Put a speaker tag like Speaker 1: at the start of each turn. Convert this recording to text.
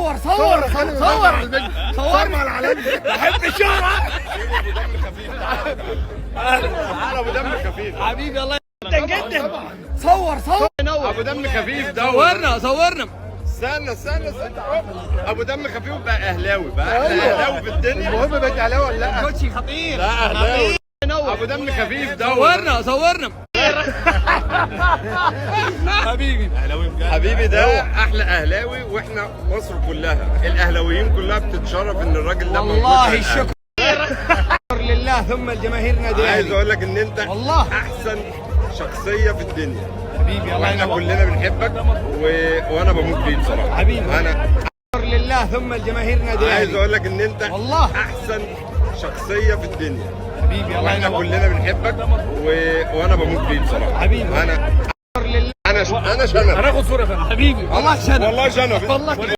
Speaker 1: صور صور صور صور مع العالم. بحب الشهرة.
Speaker 2: تعالى ابو دم خفيف.
Speaker 1: حبيبي الله جدا جدا. صور صور.
Speaker 2: ابو دم خفيف ده.
Speaker 1: صورنا صورنا.
Speaker 2: استنى استنى استنى. ابو دم خفيف بقى اهلاوي، بقى احلى اهلاوي في الدنيا.
Speaker 3: المهم بقيت اهلاوي ولا لا؟
Speaker 1: كوتشي خطير.
Speaker 2: لا اهلاوي.
Speaker 1: نور.
Speaker 2: ابو دم خفيف ده.
Speaker 1: صورنا صورنا. حبيبي
Speaker 2: حبيبي ده احلى اهلاوي، واحنا مصر كلها الاهلاويين كلها بتتشرف ان الراجل ده موجود
Speaker 1: والله
Speaker 2: على الأهلي.
Speaker 1: الشكر لله ثم الجماهير نادي
Speaker 2: عايز
Speaker 1: الاهلي.
Speaker 2: اقول لك ان انت
Speaker 1: والله.
Speaker 2: احسن شخصية في الدنيا.
Speaker 1: حبيبي الله
Speaker 2: واحنا
Speaker 1: ينور.
Speaker 2: كلنا بنحبك وانا بموت فيه بصراحة.
Speaker 1: حبيبي.
Speaker 2: انا
Speaker 1: لله ثم الجماهير نادي
Speaker 2: عايز
Speaker 1: الاهلي.
Speaker 2: اقول لك ان انت
Speaker 1: والله.
Speaker 2: احسن شخصية في الدنيا.
Speaker 1: حبيبي الله
Speaker 2: واحنا
Speaker 1: ينور.
Speaker 2: كلنا بنحبك وانا بموت فيه بصراحة.
Speaker 1: حبيبي.
Speaker 2: انا
Speaker 1: لله.
Speaker 2: انا شنب.
Speaker 1: هناخد صوره يا فندم. حبيبي والله شنب.
Speaker 2: والله شنب.
Speaker 1: والله.